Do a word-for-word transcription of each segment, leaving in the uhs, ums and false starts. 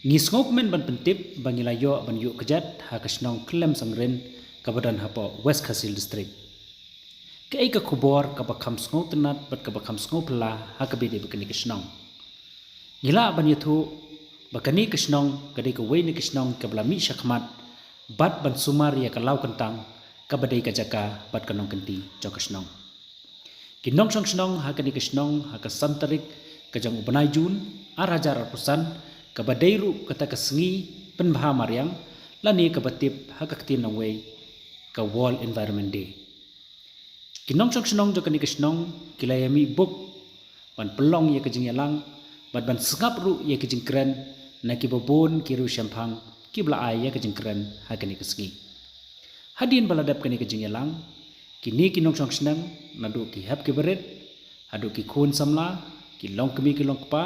Ngi sngewkmen ban pyntip ba ngi la ïoh ban ïuh kjat ha ka shnong Kyllem Sangrin kaba don hapoh West Khasi Hills District. Kaei ka khubor kaba kham sngewtynnat bad kaba kham sngewphylla ha kaba ïadei bad kane ka shnong. Ngi lah ban ïathuh ba kane ka shnong ka dei kawei na ki shnong kaba la mih shakhmat bad ban sumar ïa ka law kyntang kaba dei ka jaka bad ka nongkynti jong ka shnong. Ki nongshong shnong ha kane ka shnong ha ka san tarik ka jong u bnai Jun ar hajar arphew san, kaba dei ruh kata ka sngi pynbha mariang lane kaba tip ha ka ktien nongwei ka World Environment Day. Ki nongshong shnong jong kane ka shnong ki la ïa mih buk ban pynlong ïa ka jingïalang bad ban sngap ruh ïa ka jingkren na kiba bun ki riewshemphang kiba la ai ïa ka jingkren ha kane ka sngi. Hadien ba la dep kane ka jingïalang, kine ki nongshong shnong naduh ki hep ki barit haduh ki khun samla, ki longkmie ki longkpa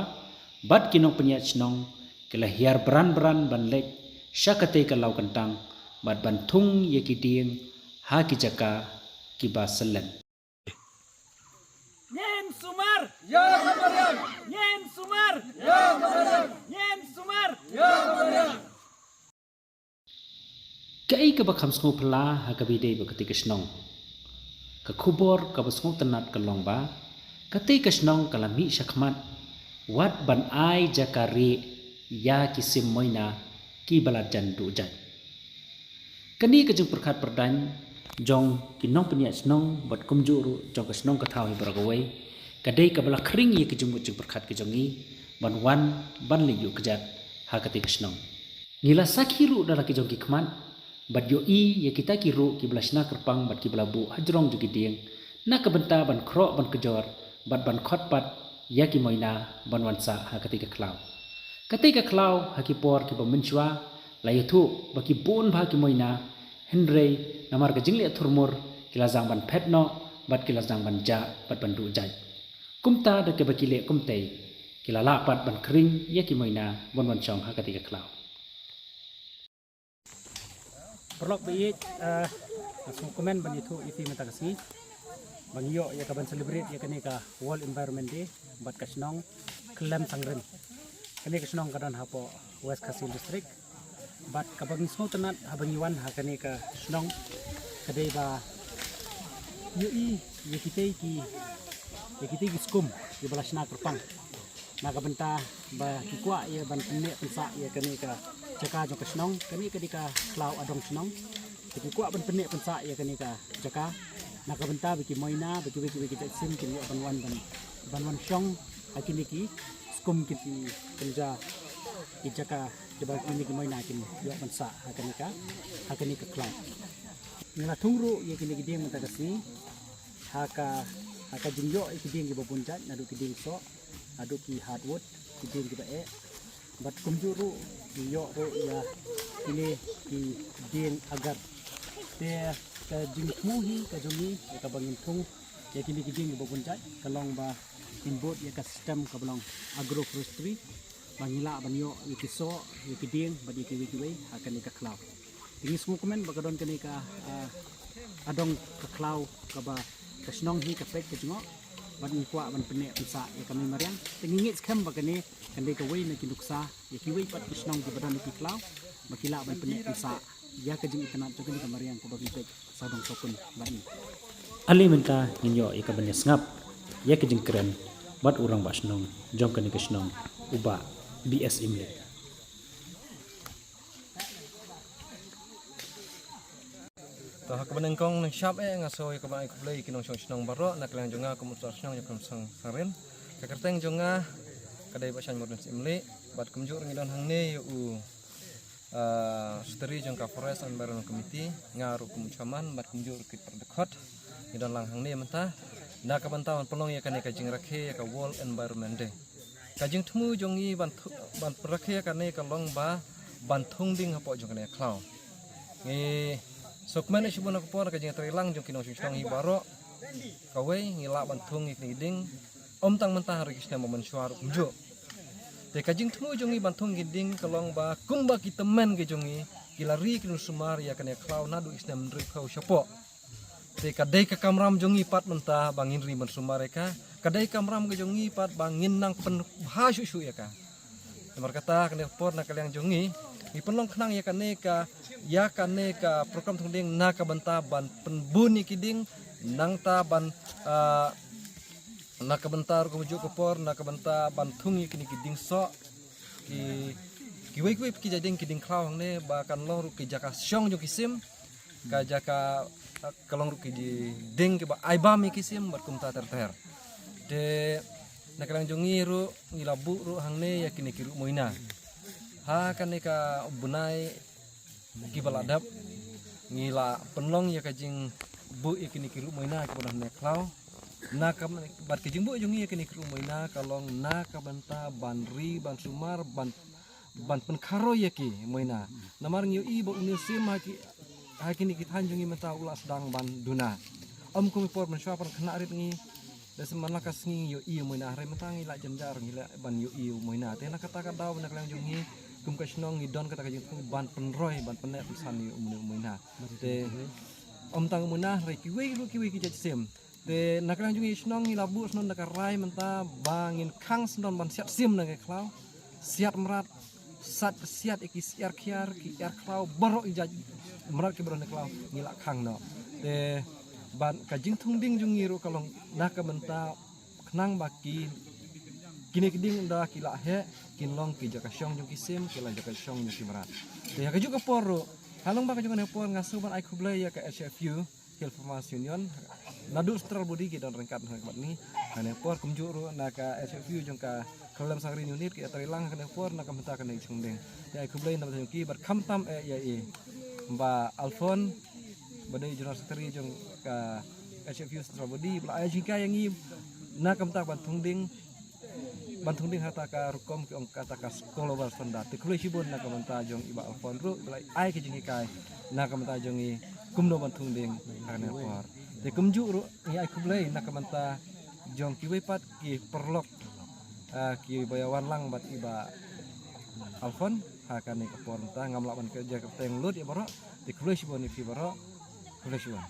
bad ki nongpynïaid shnong ki la hiar bran bran ban leit sha katei ka law kyntang bad ban thung ïa ki dieng ha ki jaka kiba selen. Ngin sumar! Ya ka mariang! Ngin sumar! Ya ka mariang! Ngin sumar! Ya ka mariang! Kaei kaba kham sngewphylla ha kaba ïadei bad katei ka shnong? Ka khubor kaba sngewtynnat ka long ba katei ka shnong ka la mih shakhmat wat ban ai jaka rieh ïa ki sim moina kiba la jan duh jait. Kane ka jingpyrkhat pyrdaiñ jong ki nongpynïaid shnong bad kumjuh ruh jong ka shnong ka thaw hi baroh kawei ka dei kaba la khring ïa ki jingmut jingpyrkhat ki jong ngi ban wan ban leit ïuh kjat ha katei ka shnong. Ngi la sakhi ruh da la ki jong ki khmat bad ïohi ïa kita ki ruh kiba la shna kyrpang bad kiba la buh hajrong jong ki dieng na ka bynta ban khroh ban kjor bad ban khot pat ïa ki moina ban wan sah ha katei ka khlaw. Katei ka khlaw ha ki por kiba mynshuwa la ïathuh ba ki bun bha ki moina, hynrei namar ka jingleh thurmur ki la sdang ban phet noh bad ki la sdang ban jah bad ban duh jait. Kumta da kaba ki leh kumtei ki la lah pat ban khring ïa ki moina ban wan shong ha katei ka khlaw. Paralok ba ïeit, eh, nga sngewkmen ban ïathuh ïa phi mynta ka sngi ba ngi ïoh ïa ka ban celebrate ïa kane ka World Environment Day bad ka shnong Kyllem Sangrin. Kane ka shnong ka don hapoh West Khasi District. Bad kaba ngi sngewtynnat haba ngi wan ha kane ka shnong ka dei ba ïohi ïa kitei ki, ïa kitei ki skum kiba la shna kyrpang na ka bynta ba ki kwah ïa ban pynneh pynsah ïa kane ka jaka jong ka shnong, kane ka dei ka khlaw Adong Shnong. Te ki kwah ban pynneh pynsah ïa kane ka jaka na ka bynta ba ki moina, ba kiwei kiwei ki jait sim kin ïoh ban wan, ban, ban wan shong ha kine ki skum, ki, ki, ki, ki jaka kiba kine ki moina kin ïoh ban sah ha kane ka, ha kane ka khlaw. Ngi la thung ruh ïa kine ki dieng mynta ka sngi ha ka, ha ka jingïoh ïa ki dieng kiba bun jait, naduh ki dieng soh haduh ki hardwood, ki dieng kiba eh. Bad kumjuh ruh ngi ïoh ruh ïa kine ki dieng agar. Te ka jingthmu hi ka jong ngi ïa kaba ngin thung ïa kine ki dieng kiba bun jait ka long ba ngin bud ïa ka system kaba long agroforestry, ba ngi lah ban ïoh ïa ki soh, ïa ki dieng bad ïa kiwei kiwei ha kane ka khlaw. Te ngi sngewkmen ba ka don kane ka, ah, Adong ka khlaw kaba ka shnong hi ka peit ka jngoh bad ngi kwah ban pynneh pynsah ïa ka mei mariang. Te ngi ngeit skhem ba kane kan dei kawei na ki nuksa ïa kiwei pat ki shnong kiba don ha ki khlaw ba ki lah ban pynneh pynsah ïa ka jingitynnad jong kane ka mariang kaba ki peit sawdong sawkun bad ngi. Ale mynta ngin ïoh ïa ka ban ïasngap ïa ka jingkren bad u rangbah shnong jong kane ka shnong, u Bah B S Imlik. To ha kaba nyngkong nyngshap eh nga sngew ïa kaba ai khublei ïa ki nongshong shnong baroh na ka liang jong nga kum u sor shnong jong ka Sangrin. Ka kyrteng jong nga ka dei Bah Shaiñ Mordens Imlik bad kumjuh ruh ngi don hangne ïa u, ah, Secretary jong ka Forest and Environment Committee, nga ruh kum u chairman bad kumjuh ruh ki para dkhot. Ngi don lang hangne mynta na ka bynta ban pynlong ïa kane ka jingrakhe ïa ka World Environment Day. Ka jingthmu jong ngi ban thu-, ban rakhe kane ka long ba ban thung dieng hapoh jong kane ka khlaw. Ngi sngewkmen shibun ha ka por ka jingtrei lang jong ki nongshong shnong hi baroh kawei ngi lah ban thung ïa kine ki dieng. Ym tang mynta, hynrei ki snem ba mynshuwa ruh kumjuh. Te ka jingthmu jong ngi ban thung ki dieng ka long ba kumba ki tymmen ki jong ngi ki la ri ki nusumar ïa kane ka khlaw naduh ki snem hynriewphew shapoh. Te ka dei ka kamram jong ngi pat mynta ba ngin ri ban sumar ïa ka. Ka dei kamram ka jong ngi pat ba ngin nang pynbha shuh shuh ïa ka. Namar kata kane ka por na ka liang jong ngi, ngi pynlong khnang ïa kane ka, ïa kane ka program thung dieng na ka bynta ban pynbun ïa ki dieng, nangta ban, ah, na ka bynta ruh kumjuh ka por na ka bynta ban thung ïa kine ki dieng soh, ki, kiwei kiwei ki jait dieng, ki dieng khlaw hangne ba kan long ruh ki jaka shong jong ki sim, ka jaka, ah, ka long ruh ki dieng kiba ai bam ïa ki sim bad kumta ter ter. Te na ka liang jong ngi ruh ngi la buh ruh hangne ïa kine ki ruh moina. Ha kane ka bnai kiba la dep, ngi la pynlong ïa ka jingbuh ïa kine ki ruh moina kiba don hangne khlaw. Na ka, bad ka jingbuh jong ngi ïa kine ki ruh moina ka long na ka bynta ban ri, ban sumar, ban, ban pynkharo ïa ki moina. Namar ngi ïohi ba une u sim ha ki, ha kine ki thaiñ jong ngi mynta u la sdang ban duna. Ym kum ki por mynshuwa, por khynnah rit ngi, da shu man la ka sngi ngi ïohi u moina, hynrei mynta ngi la jynjar, ngi la ban ïohi u moina. Te na kata ka daw na ka liang jong ngi kum ka shnong ngi don kata ka jingthmu ban pynroi, ban pynneh pynsan ïa u moina. Te ym tang u moina, hynrei kiwei ruh kiwei ki jait sim. Te na ka liang jong ngi shnong ngi la buh shnong da ka rai mynta ba ngin khang shnong ban siat sim na ka khlaw, siat mrad, sat siat ïa ki syiar khiar, ki ïar khlaw, baroh ki jait mrad ki baroh na khlaw ngi la khang noh. Te ban ka jingthung dieng jong ngi ruh ka long na ka bynta khnang ba ki, kine ki dieng da ki la heh kin long ki jaka shong jong ki sim, ki la jaka shong jong ki mrad. Te ha kajuh ka por ruh, ha long ba ka jong kane ka por nga sngewbha ban ai khublei ïa ka H F U, Hill Farmers Union, naduh central body ki don ryngkat ha kane ka por, kumjuh ruh na ka H F U jong ka Khyllem Sangrian Unit ki ïatrei lang ha kane ka por na ka bynta kane ka jingthung dieng. Te ai khublei na ka bynta jong ki bad khamtam eh ïa i Bah Alphon ba dei General Secretary jong ka H F U central body ba la ai jinghikai ïa ngi na ka bynta ban thung dieng, ban thung dieng ha kata ka rukom ki ong kata ka scholar standard. Te khublei shibun na ka bynta jong i Bah Alphon ruh ba la ai ka jinghikai na ka bynta jong ngi kumno ban thung dieng ha kane ka por. Te kumjuh ruh ngi ai khublei na ka bynta jong kiwei pat ki paralok, ah, kiba ïa wan lang bad i Bah Alphon ha kane ka por mynta. Ngam lah ban kyrteng lut ïa baroh. Te khublei shibun ïa phi baroh. Khublei shibun.